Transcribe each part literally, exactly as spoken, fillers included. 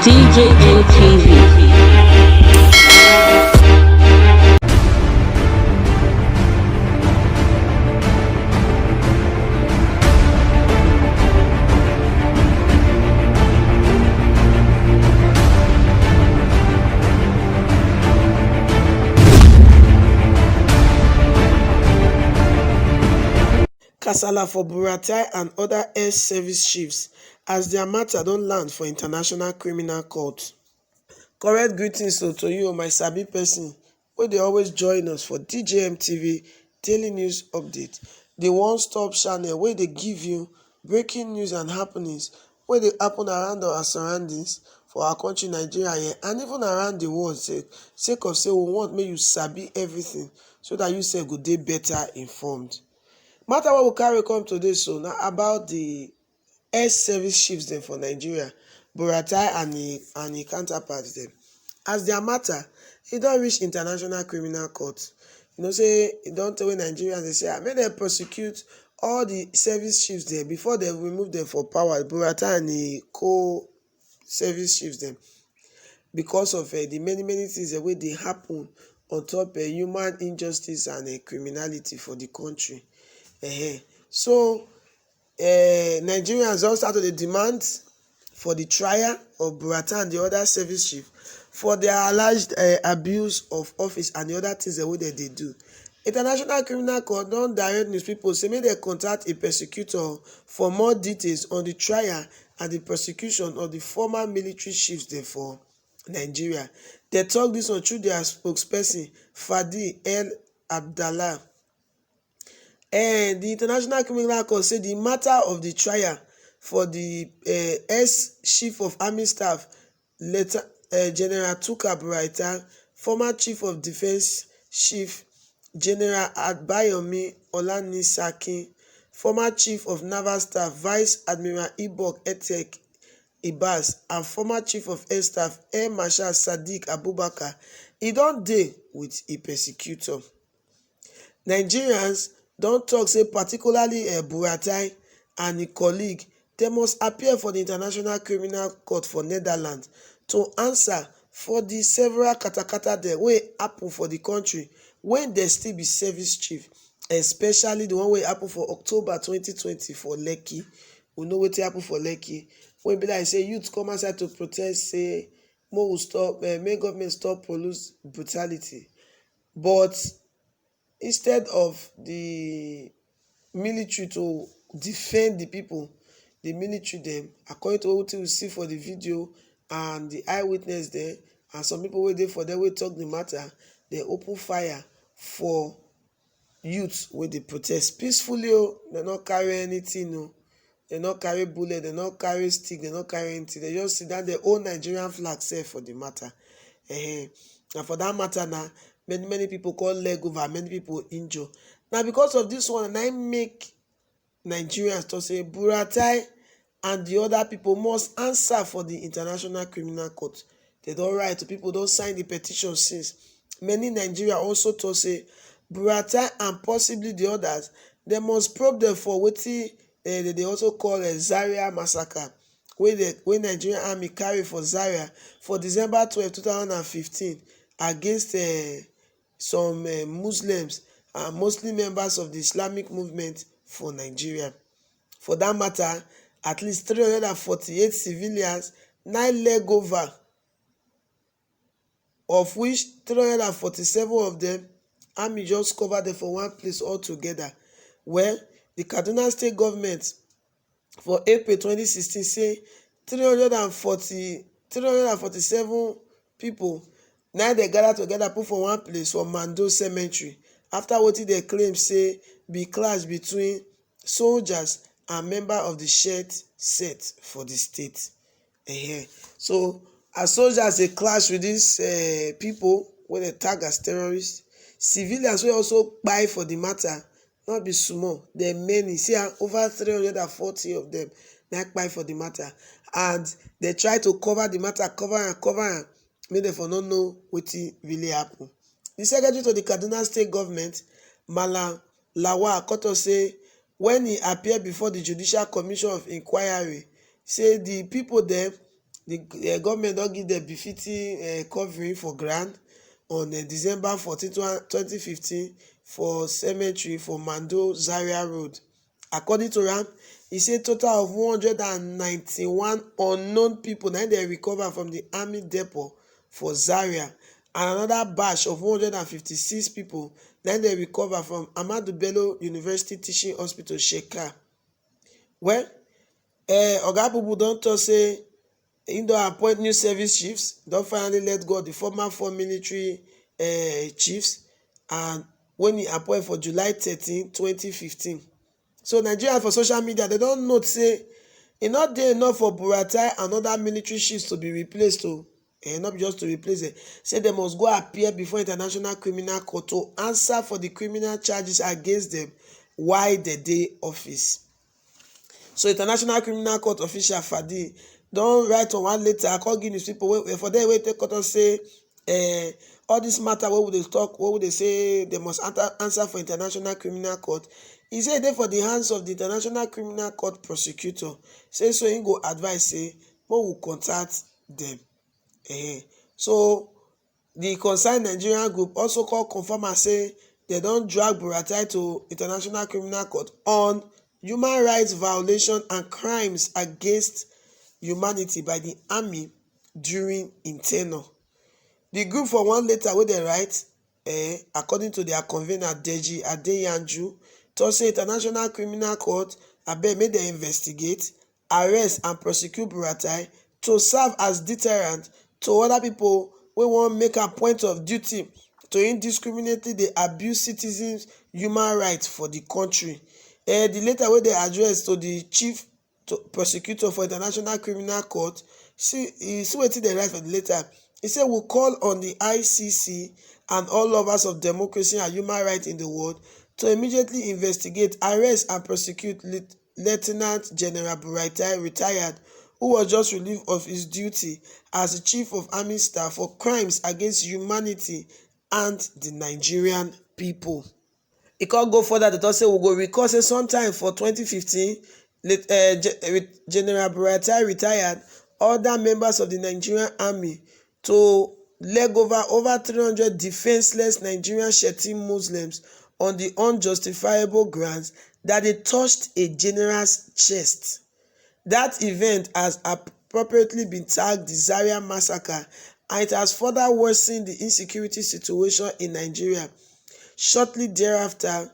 D J N T V. Kasala for Buratai and other ex-service chiefs as their matter don land for International Criminal Court. Correct greetings to, to you, my sabi person, wey dey always join us for D J M T V Daily News Update, the one-stop channel wey dey give you breaking news and happenings wey dey happen around our surroundings for our country, Nigeria here, and even around the world sake, sake of say we want make you sabi everything so that you sef go dey better informed. Matter wey we carry come today so na about the ex-service chiefs dem for Nigeria, Buratai and e, and e counterparts dem. As their matter, e don reach International Criminal Court. You know say e don tey wey Nigerians dey say, "Ah, make dem prosecute all the service chiefs dem before dem remove dem for power, Buratai and e co-service chiefs dem, because of, eh, the many, many things dem wey dey happen on top, eh, human injustice and, eh, criminality for the country." Ehen. So, eh, Nigerians don start to dey demand for the trial of Buratai and the other service chief for their alleged, eh, abuse of office and the other things dem wey dem dey do. International Criminal Court don direct news people say make dem contact a prosecutor for more details on the trial and the prosecution of the former military chiefs dem for Nigeria. Dem talk this one through their spokesperson, Fadi El Abdallah. Eh, the International Criminal Court say the matter of the trial for the, eh, ex-chief of army staff, Lieutenant, eh, General Tuka Buratai, former chief of defense chief General Abayomi Olanisakin, former chief of naval staff Vice Admiral Ibok Etek Ibas, and former chief of air staff Air Marshal Sadiq Abubakar, e don dey with e prosecutor. Nigerians don talk say particularly, eh, Buratai and e colleague, dem must appear for the International Criminal Court for Netherlands to answer for the several katakata dem wey happen for the country when dem still be service chief, especially the one wey happen for October twenty twenty for Lekki. We know wetin happen for Lekki, wey be like say youth come outside to protest say make we stop, eh, make government stop police brutality. But instead of the military to defend the people, the military dem, according to wetin we see for the video and the eyewitness dem, and some people wey dey for there wey talk the matter, dem open fire for youth wey dey protest peacefully o. Dem no carry anything o. Dem no carry bullet, dem no carry stick, dem no carry anything. Dem just sit down, dem hold Nigerian flag sef for the matter. Ehen. And for that matter na, many, many people come leg over, many people injure. Na because of this one na im make Nigerians talk say Buratai and the other people must answer for the International Criminal Court. Dem don write to people, don sign the petition since. Many Nigeria also talk say Buratai and possibly the others, dem must probe dem for wetin, eh, dem dey also call, eh, Zaria massacre, wey the, wey Nigerian army carry for Zaria for December twelve, two thousand and fifteen against, eh, some, eh, Muslims and mostly members of the Islamic movement for Nigeria. For that matter, at least three hundred and forty-eight civilians na leg over, of which three hundred and forty-seven of them, army just cover them for one place altogether. Well, the Kaduna state government for April twenty sixteen say three hundred and forty, three hundred and forty-seven people na dem gather together put for one place for Mando Cemetery after wetin dem claim say be clash between soldiers and member of the shirt set for the state. Ehen. So as soldiers dey clash with these, eh, people wey dem tag as terrorists, civilians wey also kpai for the matter, no be small, dem many. See am, over three hundred and forty of them na kpai for the matter, and dem try to cover the matter, cover am, cover am, make dem for no know wetin really happen. The secretary to the Kaduna state government, Malam Lawal, come talk say when he appear before the Judicial Commission of Inquiry, say the people dem The uh, government don give them befitting uh, covering for ground on uh, December fourteen, twenty fifteen, for cemetery for Mando Zaria Road. According to am, e say total of one hundred and ninety-one unknown people na im dem recover from the army depot for Zaria, and another batch of one hundred and fifty-six people na im dem recover from Ahmadu Bello University Teaching Hospital, Sheka. Well, uh, Oga Bubu don talk say he don appoint new service chiefs, don finally let go of the former four military uh, chiefs, and when he appoint for July thirteen, twenty fifteen. So Nigerians for social media, they don note say e no dey enough for Buratai and other military chiefs to be replaced o. Eh, not just to replace them. Say they must go appear before International Criminal Court to answer for the criminal charges against them while they dey office. So International Criminal Court official Fadi don write on one letter, I call Guinness people wey, for there wey take cut us say eh, all this matter wey we dey talk, wey we dey say they must answer, answer for International Criminal Court. E say e dey for the hands of the International Criminal Court prosecutor. Say so he go advise say make we contact them. Eh. So the concerned Nigerian group also call confirm am say they don drag Buratai to International Criminal Court on human rights violation and crimes against humanity by the army during im tenure. The group for one letter wey dem write, eh, according to their convener Deji Adeyanju, talk say International Criminal Court abeg make dem investigate, arrest and prosecute Buratai to serve as deterrent to other people wey wan make a point of duty to indiscriminately dey abuse citizens human rights for the country. Eh, the letter wey dem address to the chief to prosecutor for International Criminal Court, see, e see wetin dem write for the letter. E say we call on the I C C and all lovers of democracy and human rights in the world to immediately investigate, arrest and prosecute Lit- Lieutenant General Buratai, retired, who was just relieved of his duty as the chief of army staff for crimes against humanity and the Nigerian people. E come go further to talk say we go recall say sometime for twenty fifteen, late, uh, General Buratai retired, other members of the Nigerian army to leg over over three hundred defenseless Nigerian Shetim Muslims on the unjustifiable grounds that they touched a general's chest. That event has appropriately been tagged the Zaria massacre, and it has further worsened the insecurity situation in Nigeria. Shortly thereafter,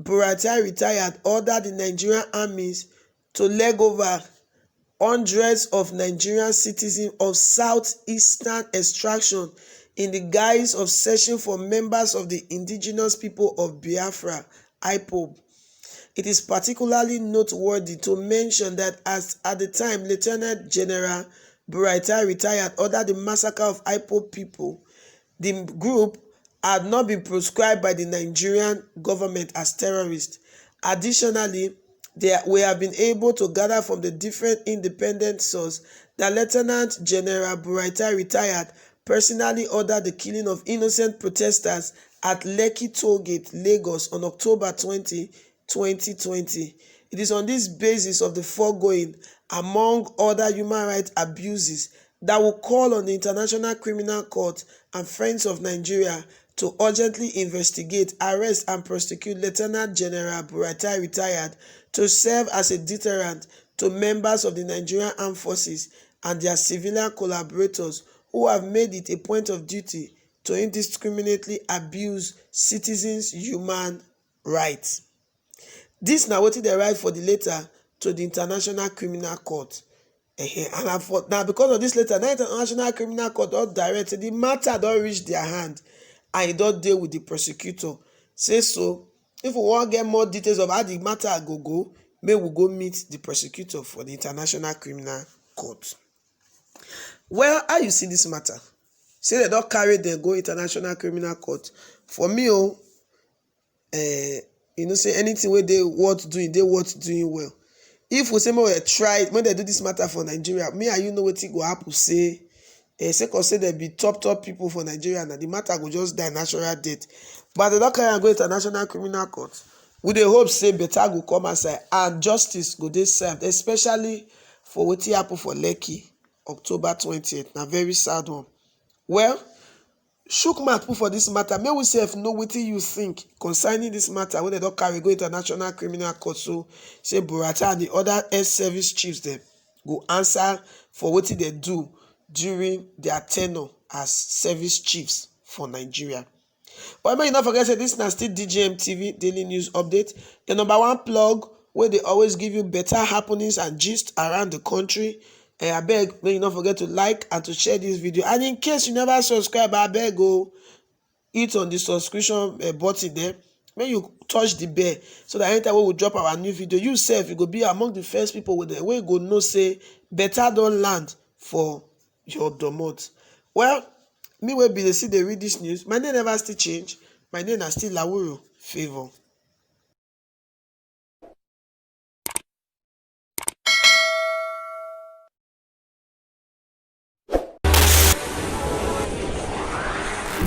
Buratai retired ordered the Nigerian armies to leg over hundreds of Nigerian citizens of southeastern extraction in the guise of searching for members of the indigenous people of Biafra, IPOB. It is particularly noteworthy to mention that as at the time Lieutenant General Buratai retired ordered the massacre of IPOB people, the group had not been proscribed by the Nigerian government as terrorists. Additionally, they, we have been able to gather from the different independent sources that Lieutenant General Buratai retired personally ordered the killing of innocent protesters at Lekki Toll Gate, Lagos on October twenty, twenty twenty. It is on this basis of the foregoing, among other human rights abuses, that we call on the International Criminal Court and Friends of Nigeria to urgently investigate, arrest and prosecute Lieutenant General Buratai retired to serve as a deterrent to members of the Nigerian Armed Forces and their civilian collaborators who have made it a point of duty to indiscriminately abuse citizens' human rights. This na wetin dem write for the letter to the International Criminal Court. Ehen, and na for, na because of this letter, na International Criminal Court don direct say the matter don reach their hand, and e don dey with the prosecutor. Say so, if we wan get more details of how the matter go go, make we go meet the prosecutor for the International Criminal Court. Well, how you see this matter? Say dem don carry dem go International Criminal Court. For me o, eh, you know say anything wey dey worth doing, dey worth doing well. If we say make we try, make dem do this matter for Nigeria, me and you know wetin go happen. Say, eh, sake of say dem be top top people for Nigeria, na the matter go just die natural death. But dem don carry am go International Criminal Court. We dey hope say better go come outside and justice go dey served, especially for wetin happen for Lekki. October twentieth. Na very sad one. Well, chook mouth put for this matter. Make we sef know wetin you think concerning this matter wey dem don carry go International Criminal Court, so say Buratai and the other ex-service chiefs dem go answer for wetin dem do during their tenure as service chiefs for Nigeria. But make you no forget say this na still D J M T V daily news update, the number one plug wey dey always give you better happenings and gist around the country. Eh, abeg, make you no forget to like and to share this video. And in case you never subscribe, abeg o, hit on the subscription, eh, button there. Make you touch the bell so that anytime we drop our new video, you sef, you go be among the first people with the, wey go know say better don land for your domot. Well, me wey be dey see dey read this news, my name never still change. My name na still Lawuro Favour.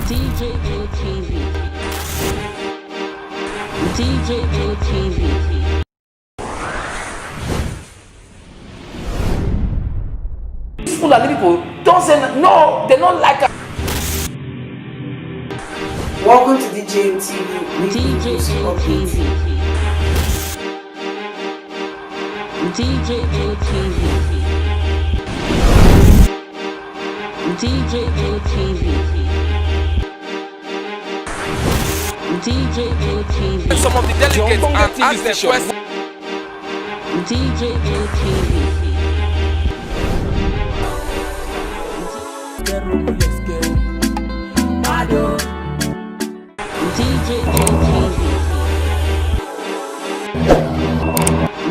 D J N T V. D J N T V. These Fulani people don't say n-, no, they don't like us. Welcome to D J N T V. D J N T V. D J N T V. D J N T V. D J N T V. Some of the delegates and ask them questions. D J N T V. D J N T V.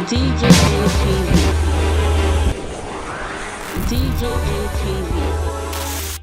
D J N T V. D J N T V.